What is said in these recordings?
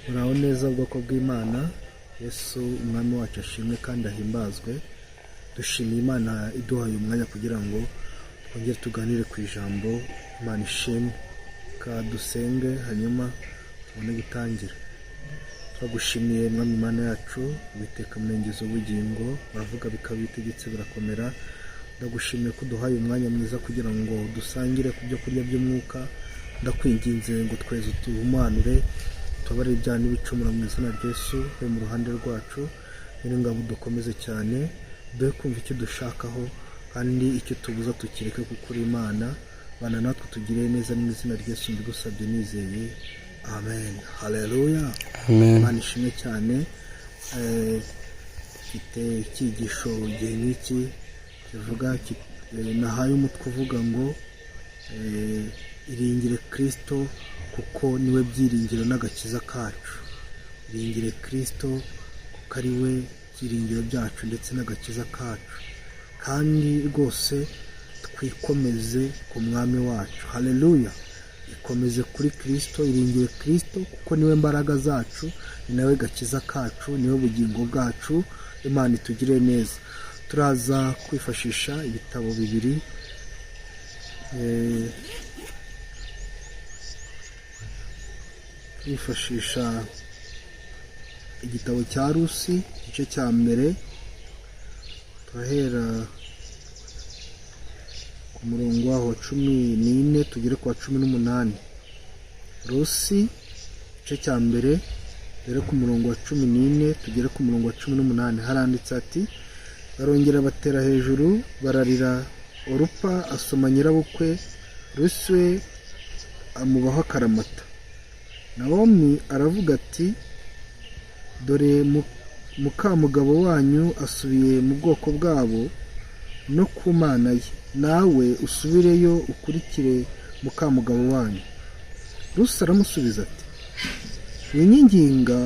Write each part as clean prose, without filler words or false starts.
Muraho neza bwoko bw'Imana. Yesu Umwami wacu ashimwe kandi ahimbazwe. Dushimiye Imana iduhaye umwanya kugira ngo twongere tuganire ku ijambo. Imana ishimwe. Ka dusenge, hanyuma tubone gutangira. Turagushimiye, Mwami Imana yacu, Uwiteka murengezi w'ubugingo. Uravuga bikaba, bitegetse birakomera. Ndagushimiye ko uduhaye umwanya mwiza kugira ngo dusangire ku byo kurya by'umwuka. Ndakwinginze ngo tweze, tuhumanure, tubabarire ibyaha n'ibicumuro mu izina rya Yesu. Ube mu ruhande rwacu, Nyiringabo, dukomeze cyane, duhe kumva icyo dushakaho, kandi icyo tubuza tukireke, kuko uri Imana. Bana natwe, tugire neza mu izina rya Yesu mbigusabye nizeye, amen. Haleluya. Amen. Imana ishimwe cyane. Mfite icyigisho igihe nk'iki kivuga nahaye umutwe uvuga ngo "Iringire Kirisito kuko niwe byiringiro n'agakiza kacu". Iringire Kirisito kuko ari we byiringiro byacu ndetse n'agakiza kacu, kandi rwose twikomeze ku Mwami wacu. Haleluya. Ikomeze kuri Kirisito, iringire Kirisito kuko niwe mbaraga zacu, ni nawe gakiza kacu, niwe bugingo bwacu. Imana itugire neza. Turaza kwifashisha ibitabo bibiri. Twifashisha igitabo cya Rusi, igice cya mbere, turahera ku murongo waho wa 14 tugere ku wa 18. Rusi, igice cya mbere, tugere ku murongo wa 14 tugere ku murongo wa 18. Haranditse ati: "Barongera batera hejuru bararira. Orupa asoma nyirabukwe, Rusi we amubaho akaramata. Nawomi aravuga ati: 'Dore mukamugabo wanyu asubiye mu bwoko bwabo no ku mana ye. Nawe usubireyo ukurikire mukamugabo wanyu.' Rusi aramusubiza ati: 'Winyinginga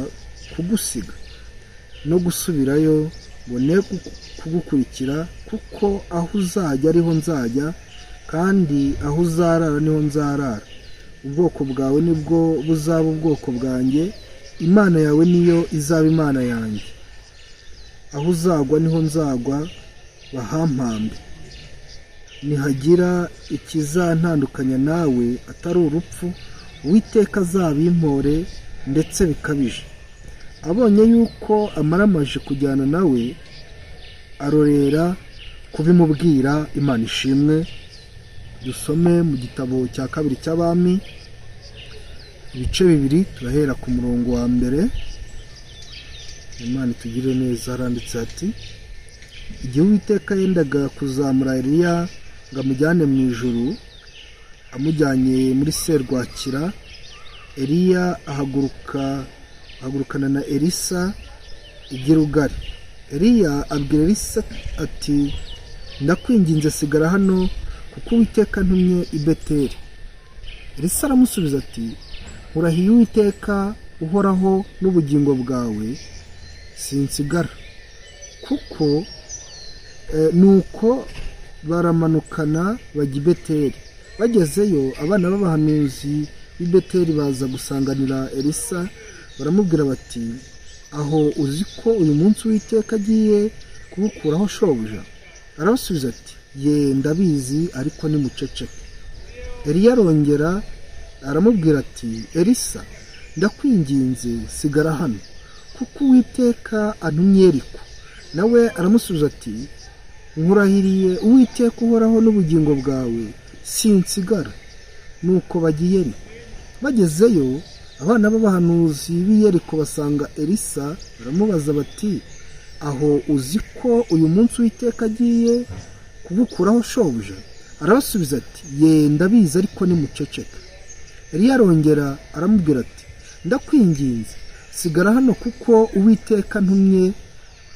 kugusiga no gusubirayo ngo ne kugukurikira, kuko aho uzajya ariho nzajya, kandi aho uzarara niho nzarara. Ubwoko bwawe nibwo buzaba ubwoko bwanjye, Imana yawe niyo izaba Imana yanjye. Aho uzagwa niho nzagwa, bahampambe. Nihagira ikizantandukanya nawe atari urupfu, Uwiteka azabimpore ndetse bikabije.' Abonye yuko amaramaje kujyana nawe, arorera kubimubwira." Imana ishimwe. Dusome mu gitabo cya kabiri cy'Abami, ibice 2, turahera ku murongo wa mbere. Imana itugirire neza. Haranditse ati: "Igihe Uwiteka yendaga kuzamura Eliya ngo amujyane mu ijuru, amujyanye muri serwakira, Eliya ahaguruka, ahagurukana na Elisa i Gilugali. Eliya abwira Elisa ati: 'Ndakwinginze, sigara hano, kuko Uwiteka ntumye i Beteli.' Elisa aramusubiza ati: 'Nkurahiye Uwiteka uhoraho n'ubugingo bwawe, sinsigara.' Kuko nuko baramanukana bajya i Beteli. Bagezeyo, abana b'abahanuzi b'i Beteli baza gusanganira Elisa, baramubwira bati: 'Aho uzi ko uyu munsi Uwiteka agiye kuwukuraho shobuja?' Arabasubiza ati: 'Ye, ndabizi, ariko nimuceceke.' Eliya arongera aramubwira ati: 'Elisa, ndakwinginze, sigara hano, kuko Uwiteka antumye Yeriko.' Nawe aramusubiza ati: 'Nkurahiriye Uwiteka uhoraho n'ubugingo bwawe, sinsigara.' Nuko bajya i Yeriko. Bagezeyo, abana b'abahanuzi b'i Yeriko basanga Elisa, baramubaza bati: 'Aho uzi ko uyu munsi Uwiteka agiye kugukuraho shobuja?' Arabasubiza ati: 'Ye, ndabizi, ariko nimuceceke.' Eliya arongera aramubwira ati: 'Ndakwinginze, sigara hano, kuko Uwiteka ntumye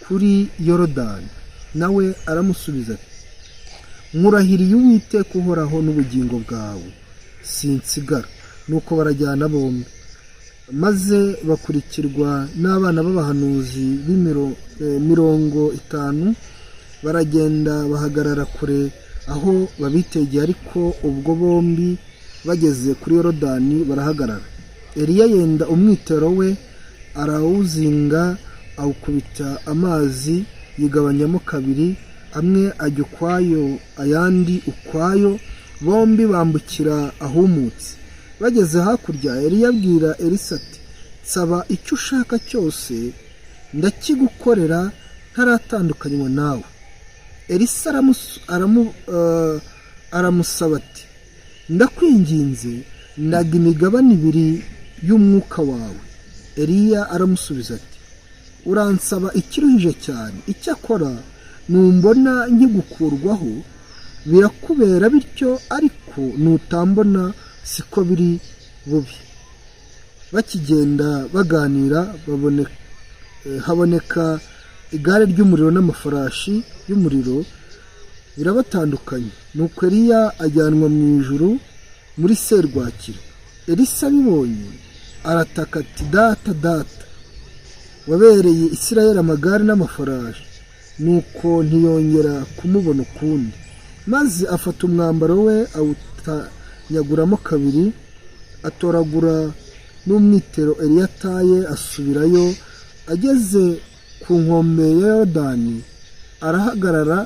kuri Yorodani.' Nawe aramusubiza ati: 'Nkurahiriye Uwiteka uhoraho n'ubugingo bwawe, sinsigara.' Nuko barajyana bombi, maze bakurikirwa n'abana b'abahanuzi 50. Baragenda bahagarara kure aho babitegeye, ariko ubwo bombi bageze kuri Yorodani barahagarara. Eliya yenda umwitero we. Arawuzinga, awukubita amazi, yigabanyamo kabiri, amwe ajya ukwayo, ayandi ukwayo. Bombi bambukira ahumutse. Bageze hakurya, Eliya abwira Elisa ati: "Nsaba icyo ushaka cyose, ndakigukorera ntaratandukanywa nawe." Elisa aramusaba ati: "Ndakwinginze, ndaga imigabane ibiri y'umwuka wawe." Eliya aramusubiza ati: "Uransaba ikiruhije cyane. Icyakora numbona nkigukurwaho birakubera bityo, ariko nutambona siko biri bubi." Bakigenda baganira, haboneka igare ry'umuriro n'amafarashi y'umuriro, birabatandukanye. Nuko Eliya ajyanwa mu ijuru muri serwakira. Elisa abibonye arataka ati: "Data, data, wabereye Isirayeli amagare n'amafarashi!" Nuko ntiyongera kumubona ukundi. Maze afata umwambaro we, awutanyaguramo kabiri, atoragura n'umwitero Eliya ataye, asubirayo. Ageze ku nkombe ya Yorodani arahagarara,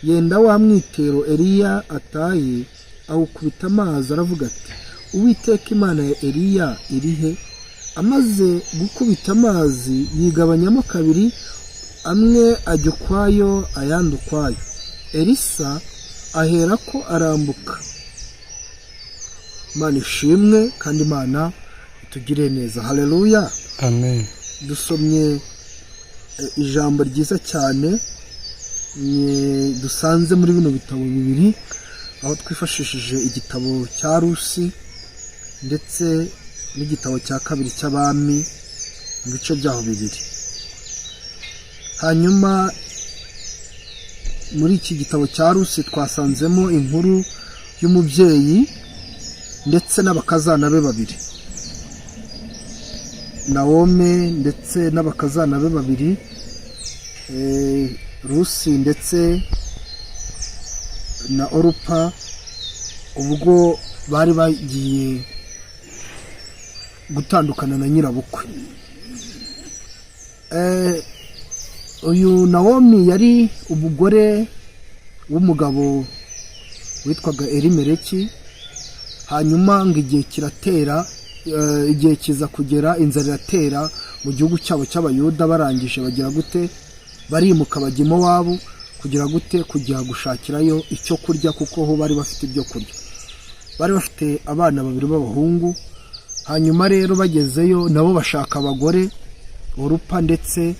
yenda wa mwitero Eliya ataye, awukubita amazi, aravuga ati: "Uwiteka Imana ya Eliya iri he?" Amaze gukubita amazi, yigabanyamo kabiri, amwe ajya ukwayo, ayandi ukwayo. Elisa aherako arambuka. Imana ishimwe kandi Imana itugire neza. Haleluya! Amen. Dusomye ijambo ryiza cyane dusanze muri bino bitabo bibiri, aho twifashishije igitabo cya Rusi ndetse n'igitabo cya kabiri cy'Abami mu bice byaho bibiri. Hanyuma muri iki gitabo cya Rusi twasanzemo inkuru y'umubyeyi ndetse n'abakazana be babiri, Nawome ndetse n'abakazana be babiri, Rusi ndetse na Orupa, ubwo bari bagiye gutandukana na nyirabukwe. Uyu Nawomi yari umugore w'umugabo witwaga Elimeleki. Hanyuma ngo igihe kiratera, igihe kiza kugera, inzara iratera mu gihugu cyabo cy'Abayuda. Barangije bagira gute? Barimuka bajya iwabo kugira gute? Kujya gushakirayo icyo kurya, kuko ho bari bafite ibyo kurya. Bari bafite abana babiri b'abahungu. Hanyuma rero bagezeyo nabo bashaka abagore, Orupa ndetse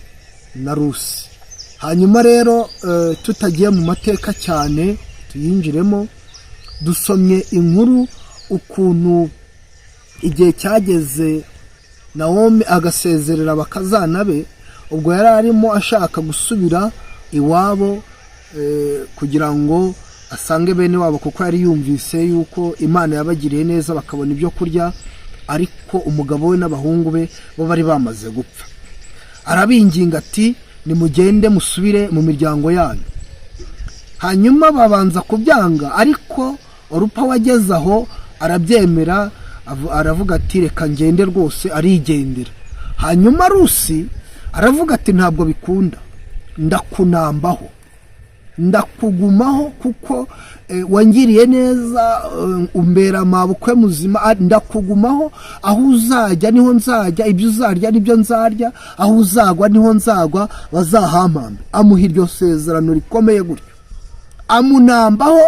na Rusi. Hanyuma rero tutagiye mu mateka cyane tuyinjiremo, dusomye inkuru ukuntu igihe cyageze Nawomi agasezerera abakazana be, ubwo yari arimo ashaka gusubira iwabo kugira ngo asange bene wabo, kuko yari yumvise yuko Imana yabagiriye neza bakabona ibyo kurya, ariko umugabo we n'abahungu be bo bari bamaze gupfa. Arabinginga ati: "Nimugende musubire mu miryango yanyu." Hanyuma babanza kubyanga, ariko Orupa wageze aho arabyemera, aravuga ati: "Reka ngende rwose." Arigendera. Hanyuma Rusi aravuga ati: "Ntabwo bikunda, ndakunambaho, ndakugumaho, kuko wangiriye neza, umbera mabukwe muzima. Ndakugumaho, aho uzajya niho nzajya, ibyo uzarya nibyo nzarya, aho uzagwa niho nzagwa, bazahampambe." Amuha iryo sezerano rikomeye gutyo, amunambaho,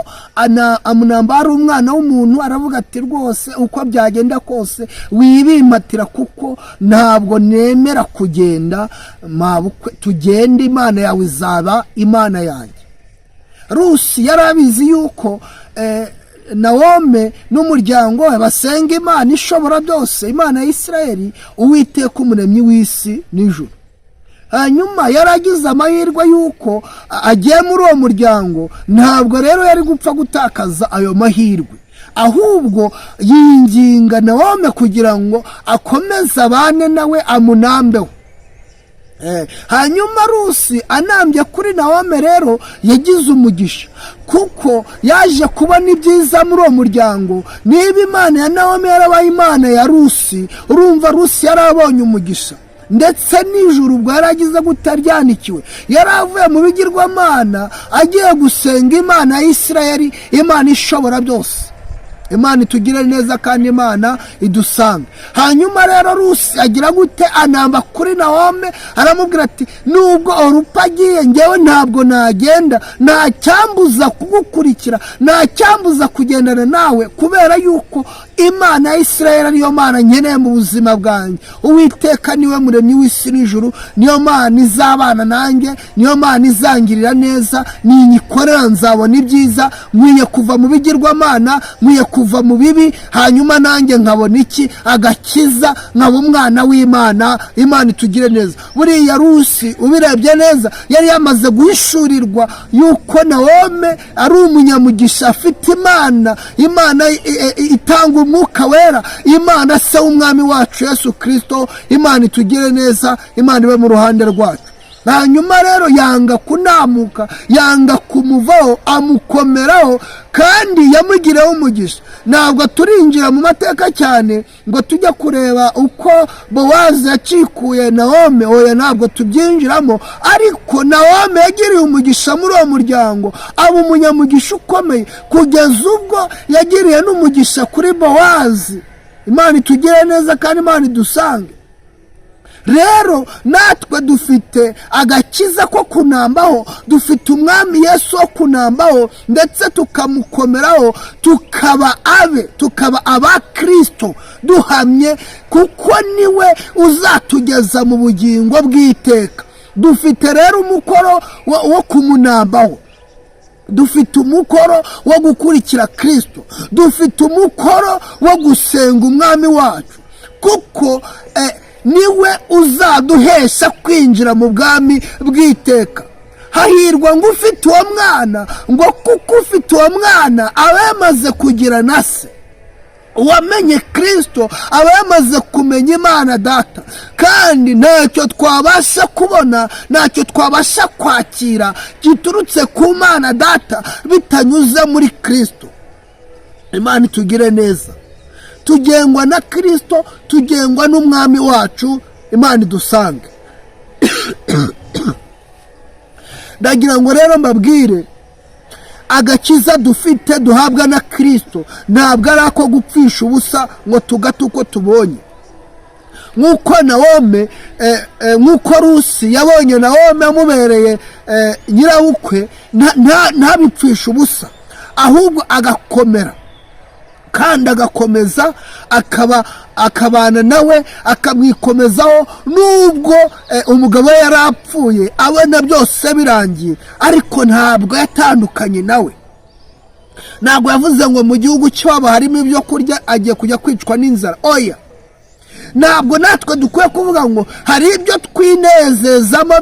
amunambaho ari umwana w'umuntu. Aravuga ati: "Rwose uko byagenda kose wibimpatira, kuko ntabwo nemera kugenda. Mabukwe, tugende, Imana yawe izaba Imana yanjye." Rusi yari abizi yuko Nawome n'umuryango we basenga Imana ishobora byose, Imana ya Isirayeli, Uwiteka umuremyi w'isi n'ijuru. Hanyuma yari agize amahirwe y'uko agiye muri uwo muryango. Ntabwo rero yari gupfa gutakaza ayo mahirwe, ahubwo yinginga Nawome kugira ngo akomeze abane nawe, amunambeho. Hanyuma Rusi anambye kuri Nawome rero yagize umugisha, kuko yaje kubona ibyiza muri uwo muryango. Niba Imana ya Nawome yarabaye Imana ya Rusi, urumva Rusi yarabonye umugisha. Ndetse n'ijuru ubwo yari agize gute? Aryanikiwe. Yari avuye mu bigirwamana, agiye gusenga Imana ya Isirayeli, Imana ishobora byose. Imana itugire neza kandi Imana idusange. Hanyuma rero Rusi agira gute? Anamba kuri Nawome, aramubwira ati: "Nubwo Orupa agiye, ngewe ntabwo nagenda. Nta cyambuza kugukurikira, nta cyambuza kugendana nawe, kubera yuko Imana ya Isirayeli ariyo Mana nkeneye mu buzima bwanjye. Uwiteka niwe muremyi w'isi n'ijuru, niyo Mana izabana nanjye, niyo Mana izangirira neza. Ninyikorera nzabona ibyiza. Nkwiye kuva mu bigirwamana, nkwiye kuva mu bibi, hanyuma nanjye nkabona iki? Agakiza, nkaba umwana w'Imana." Imana itugire neza. Buriya Rusi, ubirebye neza, yari yamaze guhishurirwa yuko Nawome ari umunyamugisha, afite Imana, Imana itanga Umwuka Wera, Imana se w'Umwami wacu Yesu Kirisito. Imana itugire neza, Imana ibe mu ruhande rwacu. Hanyuma rero yanga kunamuka, yanga kumuvaho, amukomeraho kandi yamugiriyeho umugisha. Ntabwo turinjira mu mateka cyane ngo tujye kureba uko Bowazi yacikuye Nawome, oya, ntabwo tubyinjiramo. Ariko Nawome yagiriye umugisha muri uwo muryango, aba umunyamugisha ukomeye, kugeza ubwo yagiriye n'umugisha kuri Bowazi. Imana itugire neza kandi Imana idusange. Rero natwe dufite agakiza ko kunambaho, dufite Umwami Yesu wo kunambaho, ndetse tukamukomeraho, tukaba abe, tukaba aba Kirisito duhamye, kuko niwe uzatugeza mu bugingo bw'iteka. Dufite rero umukoro wo kumunambaho, dufite umukoro wo gukurikira Kirisito, dufite umukoro wo gusenga Umwami wacu, kuko niwe uzaduhesha kwinjira mu bwami bw'iteka. Hahirwa ngo ufite uwo mwana, ngo kuko ufite uwo mwana aba yamaze kugira na se. Uwamenye Kirisito aba yamaze kumenya Imana Data, kandi ntacyo twabasha kubona, ntacyo twabasha kwakira giturutse ku Mana Data bitanyuze muri Kirisito. Imana itugire neza. Tugengwa na Kirisito, tugengwa n'Umwami wacu. Imana idusange. Ndagira ngo rero mbabwire, agakiza dufite duhabwa na Kirisito ntabwo ari ako gupfisha ubusa ngo tugate uko tubonye. Nk'uko Nawome, nk'uko Rusi yabonye Nawome amubereye nyirabukwe, ntabipfishe ubusa, ahubwo agakomera kandi agakomeza akaba akabana nawe, akamwikomezaho, nubwo umugabo we yari apfuye, abona byose birangiye, ariko ntabwo yatandukanye nawe. Ntabwo yavuze ngo mu gihugu cy'iwabo harimo ibyo kurya, agiye kujya kwicwa n'inzara, oya. Ntabwo natwe dukwiye kuvuga ngo hari ibyo twinezezamo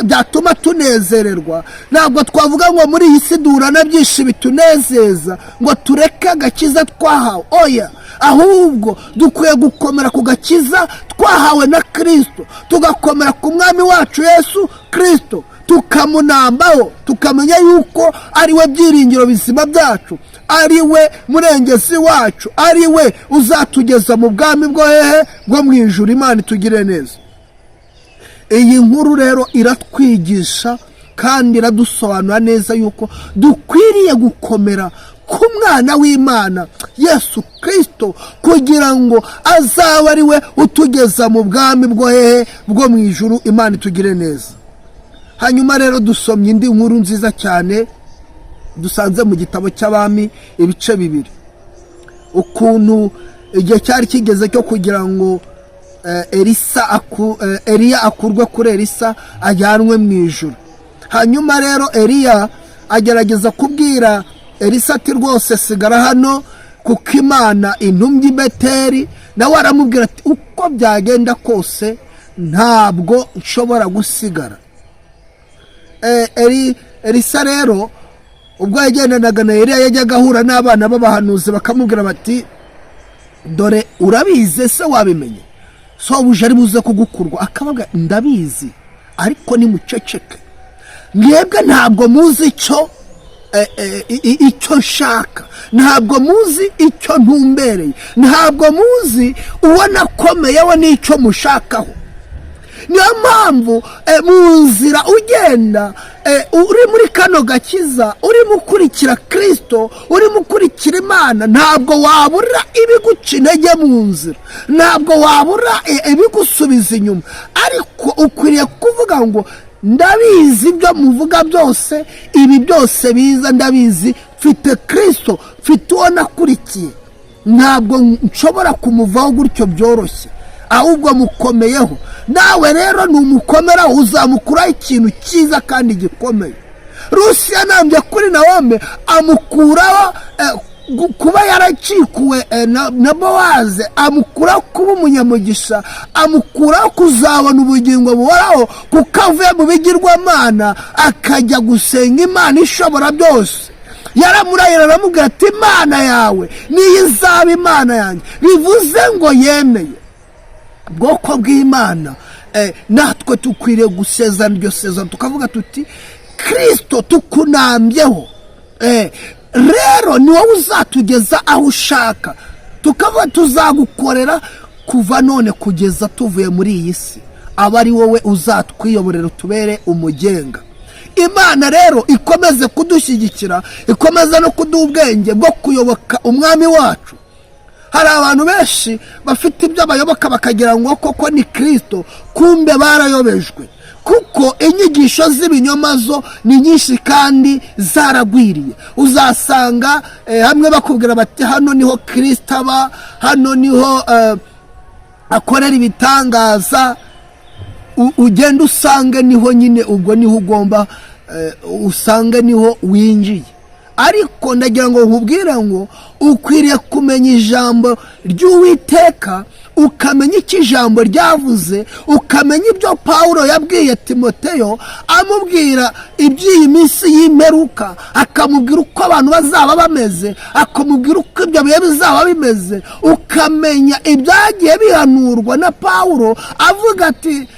byatuma tunezererwa. Ntabwo twavuga ngo muri iyi si duhura na byinshi bitunezeza ngo tureke agakiza twahawe, oya. Ahubwo dukwiye gukomera ku gakiza twahawe na Kirisito, tugakomera ku Mwami wacu Yesu Kirisito, tukamunambaho, tukamenya yuko ari we byiringiro bizima byacu, ari we murengezi wacu, ari we uzatugeza mu bwami bwo hehe? Bwo mu ijuru. Imana itugire neza. Iyi nkuru rero iratwigisha kandi iradusobanura neza yuko dukwiriye gukomera ku mwana w'Imana Yesu Kirisito, kugira ngo azabe ari we utugeza mu bwami bwo hehe? Bwo mu ijuru. Imana itugire neza. Hanyuma rero dusomye indi nkuru nziza cyane dusanze mu gitabo cy'Abami ibice 2, ukuntu igihe cyari kigeze cyo kugira ngo Elisa Eliya akurwe kuri Elisa ajyanwe mu ijuru. Hanyuma rero Eliya agerageza kubwira Elisa ati: "Rwose sigara hano kuko Imana intumye i Beteri." Nawe aramubwira ati: "Uko byagenda kose ntabwo nshobora gusigara." Elisa rero ubwo yagendanaga na Eliya, yajyaga ahura n'abana b'abahanuzi bakamubwira bati: "Dore urabizi se, wabimenye, sobuja ari buze kugukurwa?" Akababwira: "Ndabizi, ariko nimuceceke mwebwe, ntabwo muzi icyo nshaka, ntabwo muzi icyo ntumbereye, ntabwo muzi uwo nakomeyeho n'icyo mushakaho." Niyo mpamvu mu nzira ugenda uri muri kano gakiza, urimo ukurikira Kirisito, urimo ukurikira Imana, ntabwo wabura ibiguca intege mu nzira, ntabwo wabura ibigusubiza inyuma, ariko ukwiriye kuvuga ngo: "Ndabizi ibyo muvuga byose, ibi byose biza ndabizi, mfite Kirisito, mfite uwo nakurikiye, ntabwo nshobora kumuvaho gutyo byoroshye, ahubwo mukomeyeho." Nawe rero numukomeraho uzamukuraho ikintu cyiza kandi gikomeye. Rusi yanambye kuri Nawome, amukuraho kuba yaracikuwe na Bowaze, amukuraho kuba umunyamugisha, amukuraho kuzabona ubugingo buhoraho, kuko avuye mu bigirwamana akajya gusenga Imana ishobora byose. Yaramurahira, aramubwira ati: "Imana yawe niyo izaba Imana yanjye." Bivuze ngo yemeye. Bwoko bw'Imana, natwe dukwiriye gusezerana iryo sezerano, tukavuga tuti: "Kirisito, tukunambyeho, rero ni wowe uzatugeza aho ushaka." Tukavuga: "Tuzagukorera kuva none kugeza tuvuye muri iyi si, aba ari wowe uzatwiyoborera, utubere umugenga." Imana rero ikomeze kudushyigikira, ikomeze no kuduha ubwenge bwo kuyoboka Umwami wacu. Hari abantu benshi bafite ibyo bayoboka bakagira ngo koko ni Kirisito, kumbe barayobejwe, kuko inyigisho z'ibinyoma zo ni nyinshi kandi zaragwiriye. Uzasanga hamwe bakubwira bati: "Hano niho Kirisito aba, hano niho akorera ibitangaza." Ugenda usange niho nyine, ubwo niho ugomba usange niho winjiye. Ariko ndagira ngo nkubwire ngo ukwiriye kumenya ijambo ry'Uwiteka, ukamenya icyo ijambo ryavuze, ukamenya ibyo Pawulo yabwiye Timoteyo amubwira iby'iyi minsi y'imperuka, akamubwira uko abantu bazaba bameze, akamubwira uko ibyo bihe bizaba bimeze, ukamenya ibyagiye bihanurwa na Pawulo avuga ati: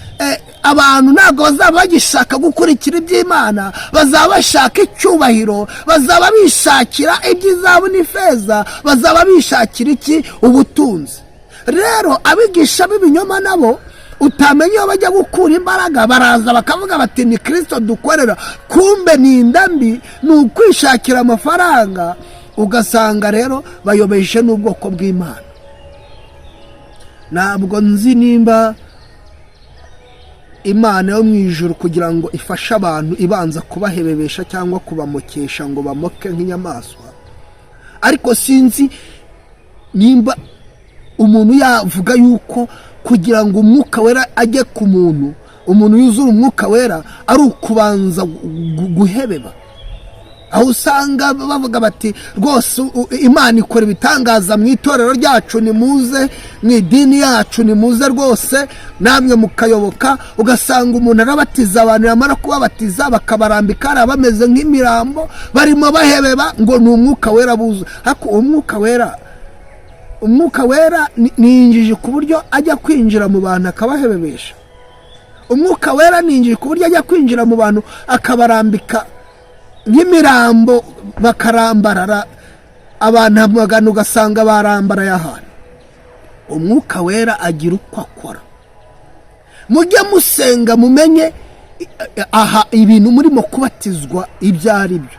"Abantu ntabwo bazaba bagishaka gukurikira iby'Imana, bazaba bashaka icyubahiro, bazaba bishakira iby'izahabu n'ifeza, bazaba bishakira iki? Ubutunzi." Rero abigisha b'ibinyoma nabo utamenya iyo bajya gukura imbaraga, baraza bakavuga bati: "Ni Kirisito dukorera," kumbe ni inda mbi, ni ukwishakira amafaranga. Ugasanga rero bayobeje n'ubwoko bw'Imana. Ntabwo nzi nimba Imana yo mu ijuru, kugira ngo ifashe abantu, ibanza kubahebebesha cyangwa kubamokesha ngo bamoke nk'inyamaswa, ariko sinzi nimba umuntu yavuga yuko kugira ngo Umwuka Wera ajye ku muntu, umuntu yuzura Umwuka Wera, ari ukubanza guhebeba. Aho usanga bavuga bati: "Rwose Imana ikora ibitangaza mu itorero ryacu, nimuze mu idini yacu, nimuze rwose namwe mukayoboka." Ugasanga umuntu arabatiza abantu, yamara kubabatiza bakabarambika hariya bameze nk'imirambo, barimo bahebeba ngo ni Umwuka Wera buzuye. Ariko Umwuka Wera ni injiji ku buryo ajya kwinjira mu bantu akabahebebesha? Umwuka Wera ni injiji ku buryo ajya kwinjira mu bantu akabarambika nk'imirambo, bakarambarara, abantu amagana ugasanga barambaraye ahantu? Umwuka Wera agira uko akora. Mujye musenga mumenye aha ibintu murimo kubatizwa ibyo ari byo,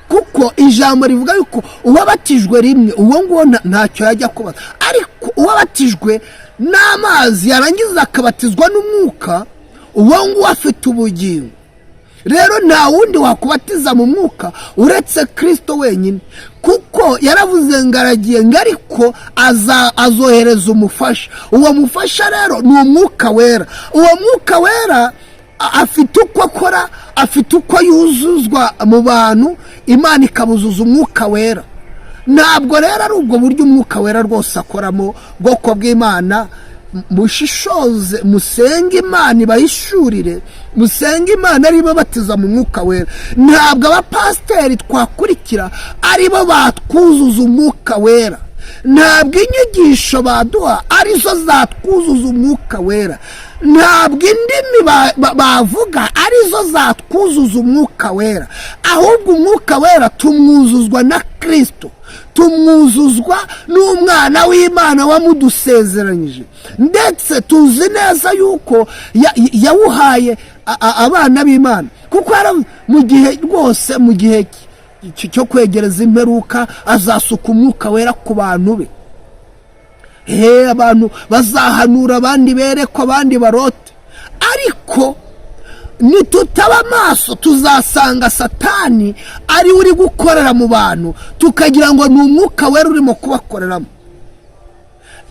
kuko ijambo rivuga yuko uwabatijwe rimwe, uwo nguwo ntacyo yajya kubaza, ariko uwabatijwe n'amazi yarangiza akabatizwa n'Umwuka, uwo nguwo afite ubugingo. Rero nta wundi wakubatiza mu Mwuka uretse Kirisito wenyine, kuko yaravuze ngo aragiye, ngo ariko azohereza umufasha. Uwo mufasha rero ni Umwuka Wera. Uwo Mwuka Wera afite uko akora, afite uko yuzuzwa mu bantu, Imana ikabuzuza Umwuka Wera. Ntabwo rero ari ubwo buryo Umwuka Wera rwose akoramo. Bwoko bw'Imana, mushishoze, musenge Imana ibahishurire, musenge Imana aribo batiza mu Mwuka Wera. Ntabwo abapasiteri twakurikira aribo batwuzuza Umwuka Wera, ntabwo inyigisho baduha arizo zatwuzuza Umwuka Wera, ntabwo indimi bavuga arizo zatwuzuza Umwuka Wera, ahubwo Umwuka Wera tumwuzuzwa na Kirisito. Tumwuzuzwa n'umwana w'Imana wamudusezeranyije, ndetse tuzi neza yuko yawuhaye abana b'Imana, kuko mu gihe rwose, mu gihe cyo kwegereza imperuka, azasuka Umwuka Wera ku bantu be. He, abantu bazahanura, abandi berekwa, abandi barote. Ariko nitutaba amaso, tuzasanga Satani ari we uri gukorera mu bantu, tukagira ngo ni Umwuka Wera urimo kubakoreramo.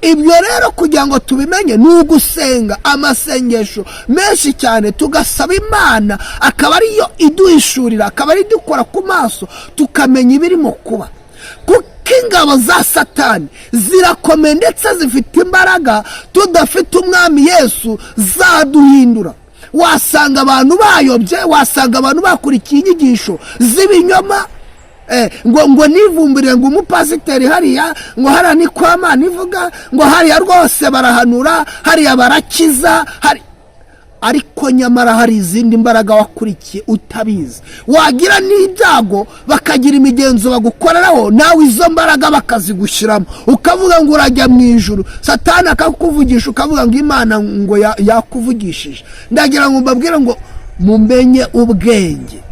Ibyo rero kugira ngo tubimenye ni ugusenga amasengesho menshi cyane, tugasaba Imana, akaba ariyo iduhishurira, akaba ari idukora ku maso, tukamenya ibirimo kuba, kuko ingabo za Satani zirakomeye ndetse zifite imbaraga. Tudafite Umwami Yesu zaduhindura. Wasanga abantu bayobye, wasanga abantu bakurikiye inyigisho z'ibinyoma, ngo nivumbure ngo umupasiteri hariya, ngo hariya ni kwa Mana ivuga, ngo hariya rwose barahanura, hariya barakiza, hari, ariko nyamara hari izindi mbaraga wakurikiye utabizi. Wagira n'ibyago bakagira imigenzo bagukoreraho, nawe izo mbaraga bakazigushyiramo, ukavuga ngo urajya mu ijuru. Satani akakuvugisha, ukavuga ngo Imana ngo yakuvugishije. Ndagira ngo mbabwire ngo mumenye ubwenge,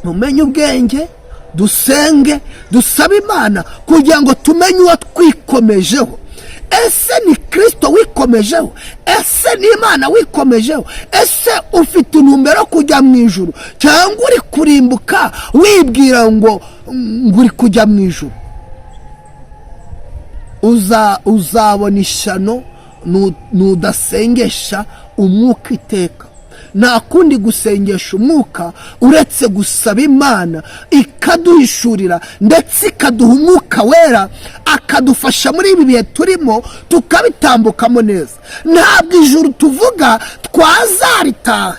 mumenye ubwenge, dusenge, dusabe Imana kugira ngo tumenye uwo twikomejeho. Ese ni Kirisito wikomejeho? Ese ni Imana wikomejeho? Ese ufite intumbero yo kujya mu ijuru, cyangwa uri kurimbuka wibwira ngo uri kujya mu ijuru? Uzabona ishyano nudasengesha umwuka iteka. Nta kundi gusengesha umwuka uretse gusaba Imana ikaduhishurira, ndetse ikaduha Umwuka Wera, akadufasha muri ibi bihe turimo, tukabitambukamo neza. Ntabwo ijuru tuvuga twazaritaha.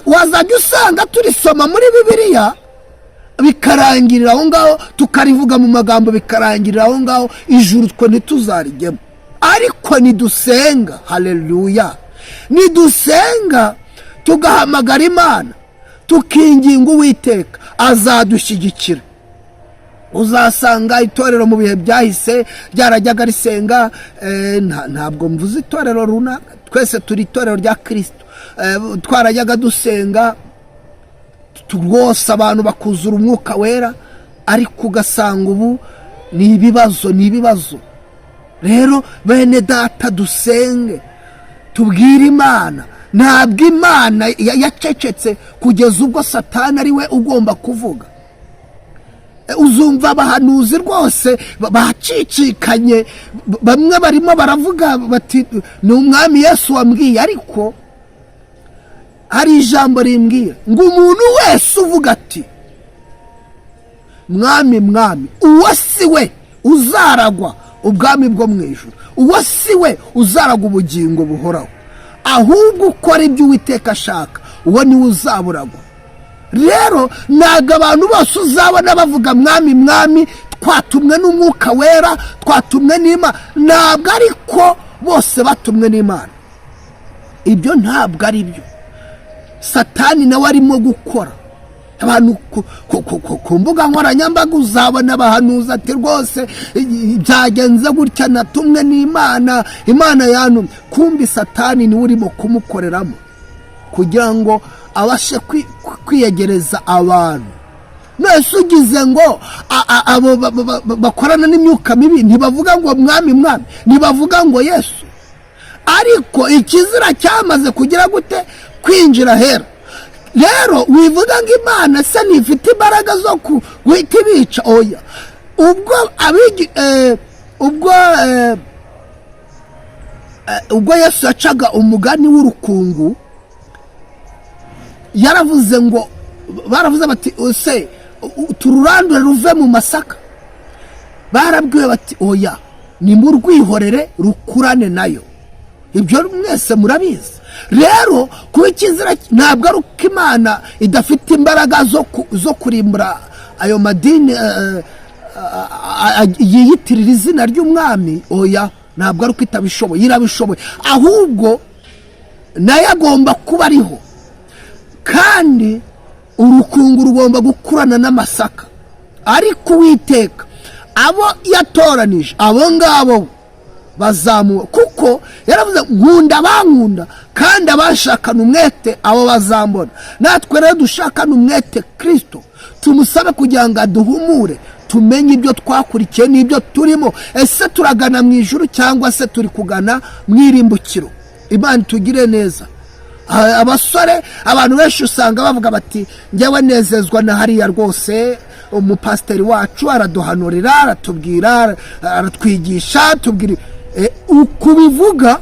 Wazajya usanga turisoma muri Bibiliya bikarangirira aho ngaho, tukarivuga mu magambo bikarangirira aho ngaho, ijuru twe ntituzarijyemo. Ariko nidusenga, haleluya, nidusenga tugahamagara Imana, tukinginga Uwiteka, azadushyigikira. Uzasanga itorero mu bihe byahise ryarajyaga risenga, ntabwo mvuze itorero runaka, twese turi itorero rya Kirisito. Twarajyaga dusenga rwose, abantu bakuzura Umwuka Wera, ariko ugasanga ubu ni ibibazo, ni ibibazo. Rero bene data, dusenge, tubwire Imana. Ntabwo Imana yacecetse kugeza ubwo Satani ari we ugomba kuvuga. Uzumva abahanuzi rwose bacicikanye, bamwe barimo baravuga bati: "Ni Umwami Yesu wambwiye." Ariko hari ijambo rimbwira ngo umuntu wese uvuga ati: "Mwami, Mwami", uwo si we uzaragwa ubwami bwo mu ijuru, uwo si we uzaragwa ubugingo buhoraho, ahubwo ukora ibyo Uwiteka ashaka, uwo niwe uzaburagwa. Rero ntabwo abantu bose uzabona bavuga: "Mwami, Mwami, twatumwe n'Umwuka Wera, twatumwe n'Imana." Ntabwo ariko bose batumwe n'Imana, ibyo ntabwo ari byo. Satani nawe arimo gukora. Abantu ku mbuga nkoranyambaga uzabona abahanuzi ati: "Rwose byagenze gutya, natumwe n'Imana, Imana yantumye." Kumbi Satani niwe urimo kumukoreramo kugira ngo abashe kwiyegereza abantu. Nese ugize ngo abo bakorana n'imyuka mibi ntibavuga ngo: "Mwami, Mwami"? Ntibavuga ngo: "Yesu"? Ariko ikizira cyamaze kugira gute? Kwinjira hera. Rero wivuga ngo Imana se ntifite imbaraga zo guhita ibica? Oya. Ubwo abigi ubwo ubwo Yesu yacaga umugani w'urukungu, yaravuze ngo, baravuze bati: "Ese tururandure ruve mu masaka?" Barabwiwe bati: "Oya, nimurwihorere rukurane nayo." Ibyo mwese murabizi. Rero kuba ikizira ntabwo ari uko Imana idafite imbaraga zo kurimbura ayo madini yiyitirira izina ry'Umwami. Oya, ntabwo ari uko itabishoboye, irabishoboye, ahubwo nayo agomba kuba ariho, kandi urukungu rugomba gukurana n'amasaka. Ariko Uwiteka Abo yatoranije, abo ngabo bazamuwe, kuko yaravuze: "Nkunda abankunda, kandi abashakana umwete abo bazambona." Natwe rero dushakane umwete Kirisito, tumusabe kugira ngo aduhumure, tumenye ibyo twakurikiye n'ibyo turimo. Ese turagana mu ijuru cyangwa se turi kugana mu irimbukiro? Imana itugire neza. Abasore, abantu benshi usanga bavuga bati: "Njyewe nezezwa na hariya rwose, umupasiteri wacu araduhanurira, aratubwira, aratwigisha, tubwira." Uko ubivuga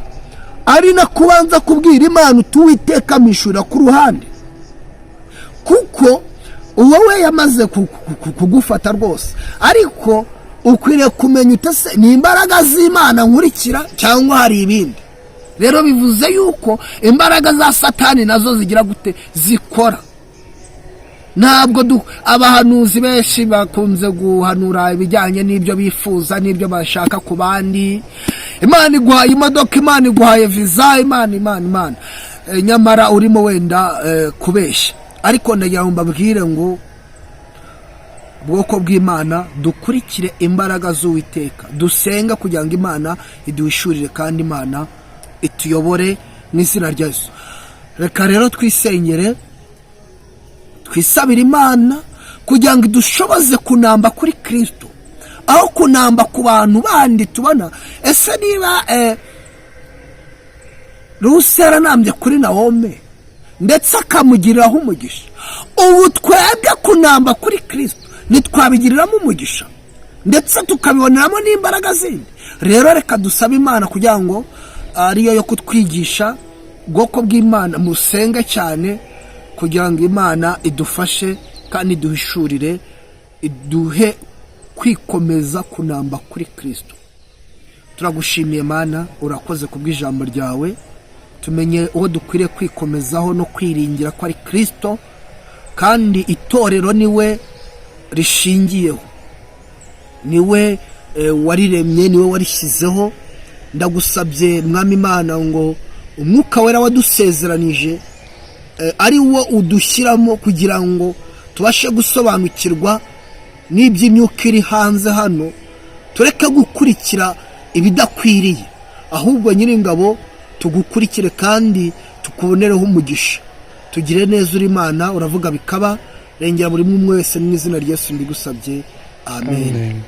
ari na kubanza kubwira Imana uti: "Uwiteka, mishura ku ruhande," kuko wowe yamaze kugufata rwose. Ariko ukwiriye kumenya utese ni imbaraga z'Imana nkurikira cyangwa hari ibindi. Rero bivuze yuko imbaraga za Satani nazo zigira gute? Zikora. Ntabwo abahanuzi benshi bakunze guhanura ibijyanye n'ibyo bifuza n'ibyo bashaka ku bandi. Imana iguhaye imodoka, Imana iguhaye viza, Imana, Imana, Imana. Nyamara urimo wenda kubeshya. Ariko ndagira ngo mbabwire ngo ubwoko bw'Imana dukurikire imbaraga z'Uwiteka, dusenga kugira ngo Imana iduhishurire kandi Imana ituyobore mu izina rya Yesu. Reka rero twisengere, twisabire Imana kugira ngo idushoboze kunamba kuri Kirisito aho kunamba ku bantu bandi tubona. Ese niba Rusi yaranambye kuri Nawome ndetse akamugiriraho umugisha, ubu twebwe kunamba kuri Kirisito ntitwabigiriramo umugisha ndetse tukabiboneramo n'imbaraga zindi? Rero reka dusabe Imana kugira ngo ariyo yo kutwigisha. Ubwoko bw'Imana, musenge cyane kugira ngo Imana idufashe kandi iduhishurire, iduhe kwikomeza kunamba kuri Kirisito. Turagushimiye Mana, urakoze kubw'ijambo ryawe. Tumenye uwo dukwiriye kwikomezaho no kwiringira ko ari Kirisito, kandi itorero niwe rishingiyeho, niwe wariremye, niwe warishyizeho. Ndagusabye Mwami Imana ngo Umwuka Wera wadusezeranije ari wo udushyiramo kugira ngo tubashe gusobanukirwa n'iby'imyuka iri hanze hano, tureke gukurikira ibidakwiriye, ahubwo Nyiringabo tugukurikire kandi tukubonereho umugisha. Tugire neza, uri Imana, uravuga bikaba. Rengera buri umwe wese mu izina rya Yesu mbigusabye, amen. Amen.